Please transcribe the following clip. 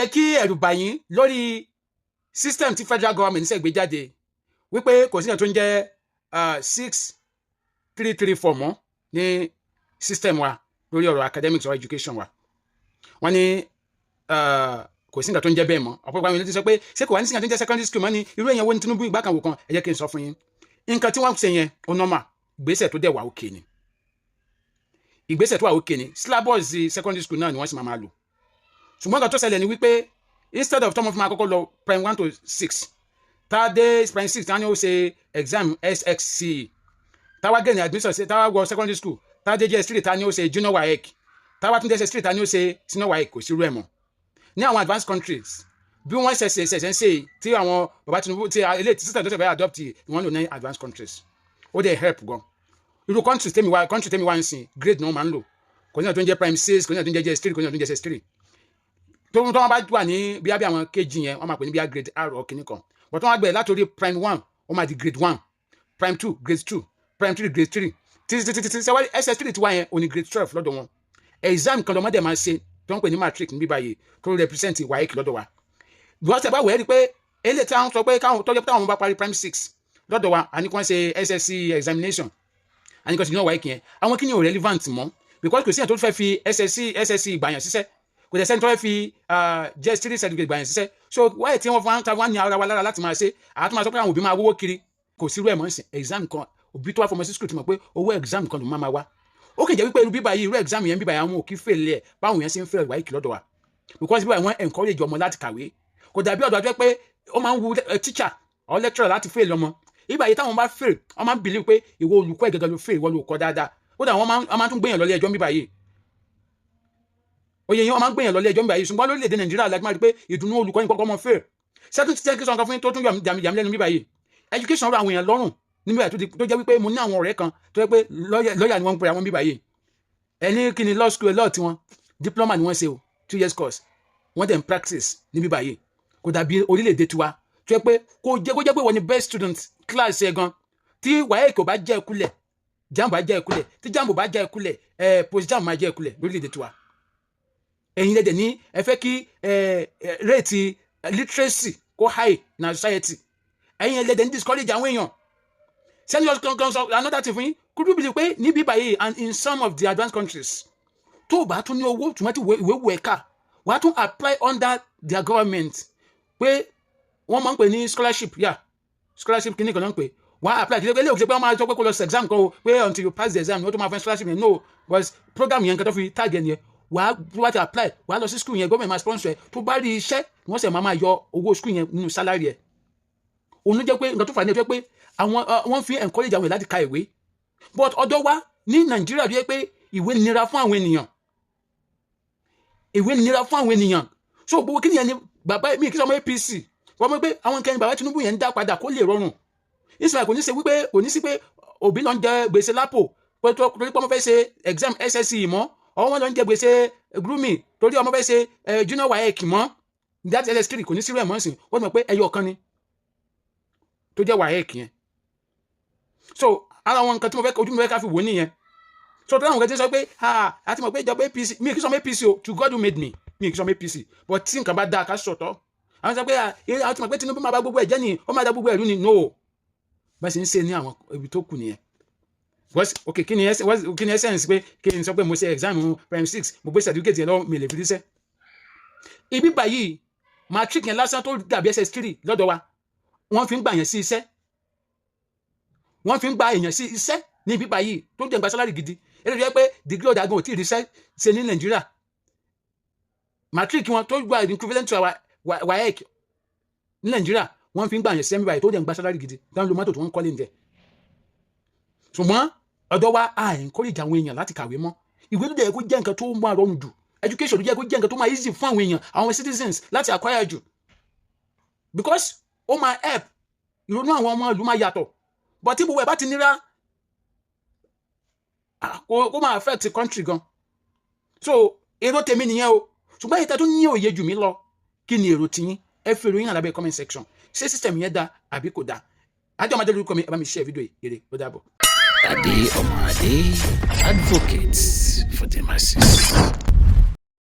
Jẹ́ kí ẹ̀rù bà yín lórí system tí federal government ṣe gbé jáde, wípé kò sí ìyẹn tó ń jẹ́ 6-3-3-4 mọ́ ní system wa lórí ọ̀rọ̀ academics or education wa. Wọ́n ní kò sí nǹkan tó ń jẹ́ bẹ́ẹ̀ mọ́. Ọ̀pọ̀lọpọ̀ àwọn ènìyàn ti sọ pé ṣé kò wá ní sí nǹkan tó ń jẹ́ secondary school mọ́ ni? Irú èèyàn wo ní Tinubu ìgbà kan wò kan? Ẹ jẹ́ kí n sọ fún yín, nǹkan tí wọ́n ṣe yẹn, ó normal. Ìgbésẹ̀ tó dẹ̀ wà òkè ni, ìgbésẹ̀ tó wà òkè ni. Syllabus secondary school náà ni wọ́n sì máa lò, ṣùgbọ́n nǹkan tó ṣẹlẹ̀ ni wípé instead of tọ́mọ fún ma kọ́kọ́ lọ prime one to six, tá a dé prime six, tá a ní ó ṣe exam SSCE, tá a wá gain admission, tá a wá wọ secondary school, tá a dé JS3, tá a ní ó ṣe junior WAEC, tá a wá tún dé JS3, tá a ní ó ṣe senior WAEC, kò sí irú ẹ̀ mọ́ ní àwọn advanced countries. Bí wọ́n ṣẹ̀ṣẹ̀ ṣẹ̀ṣẹ̀ ń ṣe tí àwọn bàbá Tinubu tí eléyìí system tó ṣe fẹ́ adopt, wọ́n lò ní advanced countries, ó dẹ̀ help gan. Irú country tèmi wá ń sìn, grade náà máa ń lò. Kò ní ọ̀tún tó ń jẹ́ prime six, kò ní ọ̀tún tó ń jẹ́ JS3, kò ní ọ̀tún tó ń jẹ́ SS3. Tó wọ́n bá wà ní bíi àwọn kg yẹn, wọ́n máa pè ní bíi grade R or kìíní kan, but wọ́n á gbẹ̀ látòrí prime one, ó máa di grade one, prime two, grade two, prime three, grade three, títí títí títí sẹ́wárí SS3 tí wá yẹn ò ní grade 12 lọ́dọ̀ wọn. Exam kan lọ́mọdé máa ṣe tó ń pè ní matric níbí báyìí, tó represent WAEC lọ́dọ̀ wa. Wọ́n tẹ̀ bá wẹ̀ ẹ́ rí pé eléyìí tí wọ́n sọ pé káwọn tọ́jú táwọn bá parí prime six lọ́dọ̀ wa, àní kí wọ́n ṣe SSC examination, àní kí wọ́n ṣe junior WAEC yẹn, àwọn kí ni ò relevant mọ́, because kò sí ẹ̀ tó fẹ́ fi SSC gbàyàn síṣẹ́, kò dẹ̀ sẹ́ni tó fẹ́ fi JS3 certificate gbàyàn síṣẹ́. So wáyé tí wọ́n fún wa ní ara wa lára láti máa ṣe àti máa sọ pé àwọn òbí máa wówó kiri, kò sí irú ẹ̀ mọ́ sí. Exam kan, òbí tó wá fọmọ sí school ti mọ̀ pé owó exam kan ló máa wá. Ó kàn jẹ́ wípé irú bíbá yìí, irú exam yẹn bíbá yìí, àwọn òkì fail ẹ̀ báwọn yẹn ṣe ń fail WAEC lọ́dọ̀ wa, because bíbá yìí, wọ́n encourage ọmọ láti kàwé. Kò dàbí ọ̀dọ̀ àjọ pé ó máa ń wu teacher or lecturer láti fail ọmọ. Ìgbà yìí, táwọn bá fail, wọ́n máa ń believe pé ìwọ olùkọ́ ìgẹ̀gẹ̀ ló fail, ìwọ ló kọ́ dáadáa. Ó dà, wọ́n máa tún gbéyàn lọ ilé ẹjọ́ bíbá yìí. Oyè yẹn, wọ́n máa ń gbéyàn lọ ilé ẹjọ́ bíbá yìí. Ṣùgbọ́n lórílẹ̀‐èdè Nàìjíríà láti máa rí pé ìdùnnú olùkọ́ yìí kọ́kọ́ mọ́ fail sẹ́tún ti kí sọ nǹkan fún yín tó tún yà mí lẹ́nu bíbá yìí. Education rọ àwọn èèyàn lọ́rùn níbi tó jẹ́ wípé mo ní àwọn ọ̀rẹ́ kan tó jẹ́ pé lọ́ọ̀yà ni wọ́n ń pè àwọn bíbá yìí. Ẹni kí ni law school law tiwọn, diploma ni wọ́n ṣe o, 2 years course. Wọ́n dẹ̀ ń practice ní bíbá yìí. Kò dàbí orílẹ̀-èdè tiwa tó jẹ́ pé kó jẹ́ pé wọ́n ni best student class ẹ̀ gan, tí WAEC ò bá jẹ́ ẹ̀kúlẹ̀, JAMB bá jẹ́ ẹ̀kúlẹ̀, tí JAMB bá jẹ́ ẹ̀kúlẹ̀, ẹ̀ post JAMB máa jẹ́ ẹ̀kúlẹ̀ lórílẹ̀-èdè tiwa. Ẹ̀yin lẹ́dẹ̀ ní ẹ fẹ́ kí rate literacy kó high na society, ẹ̀yin lẹ́dẹ̀ ní discourage àwọn èèyàn sẹ́ni kan sọ. Another thing fún yín, could you believe pé níbí báyìí and in some of the advanced countries, tó o bá tún ní owó tùmọ̀ tí ìwé wù ẹ̀ ká, wàá tún apply under their government, pé wọ́n máa ń pè ní scholarship, yeah, scholarship kìíní kan náà ń pè. Wàá apply. Kìí ṣe pé ilé òkè pé wọ́n máa sọ pé kó lọ sí exam kan o, pé until you pass the exam ni wọ́n tó máa fẹ́ scholarship yẹn. No, but program yẹn, nǹkan tó fi tag ẹ̀ nìyẹn. Wàá tó bá ti apply, wàá lọ sí school yẹn, government máa sponsor ẹ. Tó bá rí iṣẹ́, wọ́n sì máa yọ owó school yẹn nínú salary ẹ̀. Òun ló jẹ́ pé nǹkan tó fà ní ẹ̀ tó jẹ́ pé àwọn wọ́n fi encourage àwọn èèyàn láti ka ìwé. But ọ̀dọ̀ wa ní Nàìjíríà, tó jẹ́ pé ìwé nira fún àwọn ènìyàn, ìwé nira fún àwọn ènìyàn. So gbogbo kí nìyẹn ni bàbá mi kí sọmọ APC wọ́n mọ̀ pé àwọn nǹkan bàbá Tinubu yẹn ń dá padà kó lè rọrùn. Israel kò ní ṣe wípé kò ní sí pé òbí lọ ń jẹ gbèsè LAPO pé torí pé ọmọ fẹ́ ṣe exam SSC mọ́, ọmọ wọn lọ ń jẹ gbèsè grooming torí ọmọ fẹ́ ṣe junior WAEC mọ́, that SS3, kò ní sí rẹ̀ mọ́ sí. Wọ́n mọ̀ pé ẹyọ kan ni tó jẹ́ WAEC yẹn. So ara àwọn nǹkan tí mo fẹ́ ojú mi fẹ́ ká fi wò nìyẹn. So tó láwọn nǹkan tí ń sọ pé, ah, àti mọ̀ pé ìjọba APC, mi kì í sọ ọmọ APC o, to God who made me, mi kì í sọ ọmọ APC, but tí nǹkan bá dáa, ká sọ̀tọ̀. Àwọn sọ pé àti mọ̀ pé Tinubu máa bá gbogbo ẹ̀ jẹ́ ni, ó máa da gbogbo ẹ̀rú ni. No, bá ṣe ń ṣe ní àwọn ibi tó kù nìyẹn. Okay, kí ni essence pé kí n sọ pé mo ṣe exam prime six, mo gbé certificate yẹn lọ, mi lè fi ríṣẹ́? Ibi báyìí, matric yẹn lásán tó dàbí SS3 lọ́dọ̀ wa, wọ́n fi ń gbà yẹn sí iṣẹ́, wọ́n fi ń gba èèyàn sí iṣẹ́ ní ibi báyìí, tó ń jẹ́ gba salary gidi. Eléyìí jẹ́ pé degree ọ̀dà gan ò tí ì ríṣẹ́ ṣe ní Nàìjíríà, matric wọn tó gba equivalent to our WAEC ní Nàìjíríà, wọ́n fi ń gbà yẹn sí ẹ̀mí báyìí, tó jẹ́ gba salary gidi, dáhùn lo mọ́tò tó ń kọ́lé ní jẹ. Ṣùgbọ́n ọ̀dọ̀ wa, a encourage àwọn èèyàn láti kàwé mọ́. Ìwé ló jẹ́ kó jẹ́ nǹkan tó máa rọrùn jù, education ló jẹ́ kó jẹ́ nǹkan tó máa easy fún àwọn èèyàn, àwọn citizens láti acquire jù, because ó máa help ìrònú àwọn ọmọ ìlú máa yàtọ̀. But tí gbogbo ẹ̀ bá ti nira, kó máa affect the country gan. So èrò tèmi nìyẹn o. Ṣùgbọ́n ìta tó ní òye jù mí lọ, kí ni èrò tiyín? Ẹ fi èrò yín hàn lábẹ́ comment section. Ṣé system yẹn dáa àbí kò dáa? Adé ọmọdé lórúkọ mi. Ẹ bá mi share fídíò yìí. Èrè ó dàbọ̀. Ade Omade, advocates for the masses.